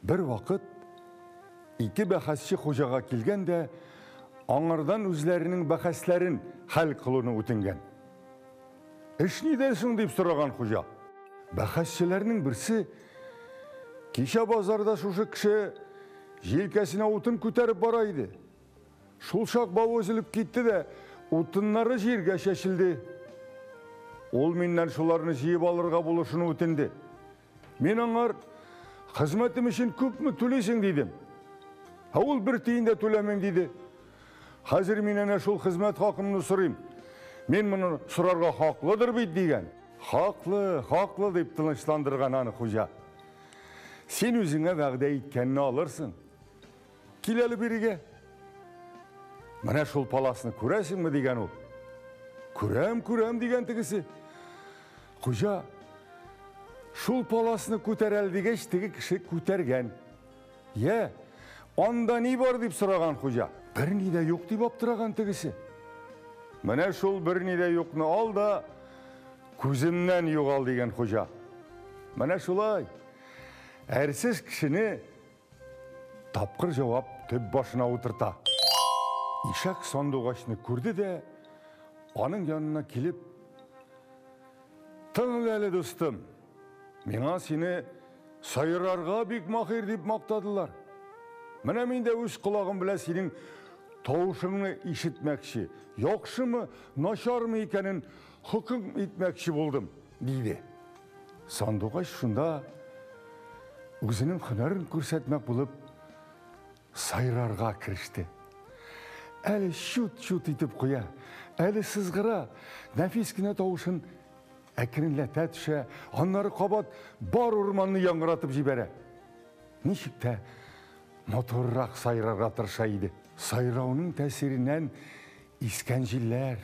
Бер вакыт ике бәхәсче хуҗага килгән дә аңардан үзләренең бәхәсләрен хәл кылуны үтенгән. Эш нидә соң дип сораган хуҗа. Бәхәсчеләрнең берсе кичә базарда шушы кеше җилкәсенә утын күтәреп бара иде. Шул чак бавы өзелеп китте дә, утыннары җиргә чәчелде. Ул миннән шуларны җыеп алырга булышуны үтенде. Мин аңар хезмәтем өчен күпме түлисең дидем. Ә ул бер тиен дә түләмим диде. Хәзер мин әнә шул хезмәт хакымны сорыйм. Мин моны сорарга хаклыдыр бит дигән. Хаклы, хаклы дип тынычландырган аны хуҗа. Син үзеңә вәгъдә иткәнне алырсың. Кил әле бирегә. Менә шул паласны күрәсеңме дигән ул. Күрәм, күрәм дигән тегесе. Хуҗа шул паласны күтәр әле дигәч, теге кеше күтәргән. Йә, анда ни бар дип сораган хуҗа. Берни дә юк дип аптыраган тегесе. Менә шул берни дә юкны ал да күземнән югал дигән хуҗа. Менә шулай. Әрсез кешене Тапкыр җавап төп башына утырта. Ишәк сандугачны күрде дә, аның янына килеп, Тыңла әле, дустым, миңа сине сайрарга бик махир дип мактадылар. Менә мин дә үз колагым белән синең тавышыңны ишетмәкче, яхшымы, начармы икәнен хөкем итмәкче булдым, диде. Сандугач шунда үзенең һөнәрен күрсәтмәк булып сайрарга кереште. Әле чут-чут итеп куя, әле сызгыра, нәфис кенә тавышын әкренләтә төшә, аннары кабат бар урманны яңгыратып җибәрә. Ничек тә матуррак сайрарга тырыша иде. Сайрауның тәэсиреннән Искән җилләр,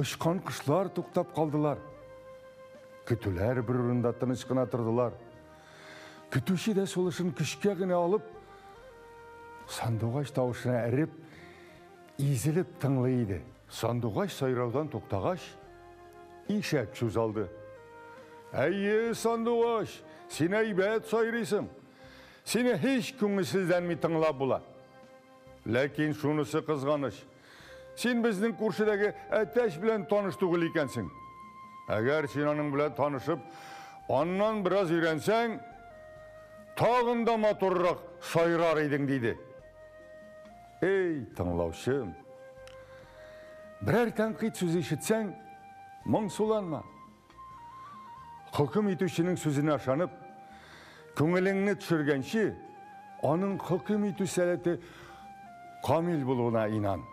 очкан кошлар туктап калдылар. Көтүләр бер урында тыныч кына тордылар. Көтүче дә сулышын көчкә генә алып, сандугач тавышына эреп, изелеп тыңлый иде. Сандугач сайраудан туктагач, ишәк сүз алды. Әйе, сандугач, син әйбәт сайрыйсың. Сине һич күңелсезләнми тыңлап була. Ләкин шунысы кызганыч, син безнең күршедәге әтәч белән таныш түгел икәнсең. Әгәр син аның белән танышып, аннан бераз өйрәнсәң, тагын да матуррак сайрар идең, диде. Эй, тыңлаучым! Берәр тәнкыйть сүзе ишетсәң, моңсуланма. Хөкем итүченең сүзенә ышанып, күңелеңне төшергәнче, аның хөкем итү сәләте камил булуына инан.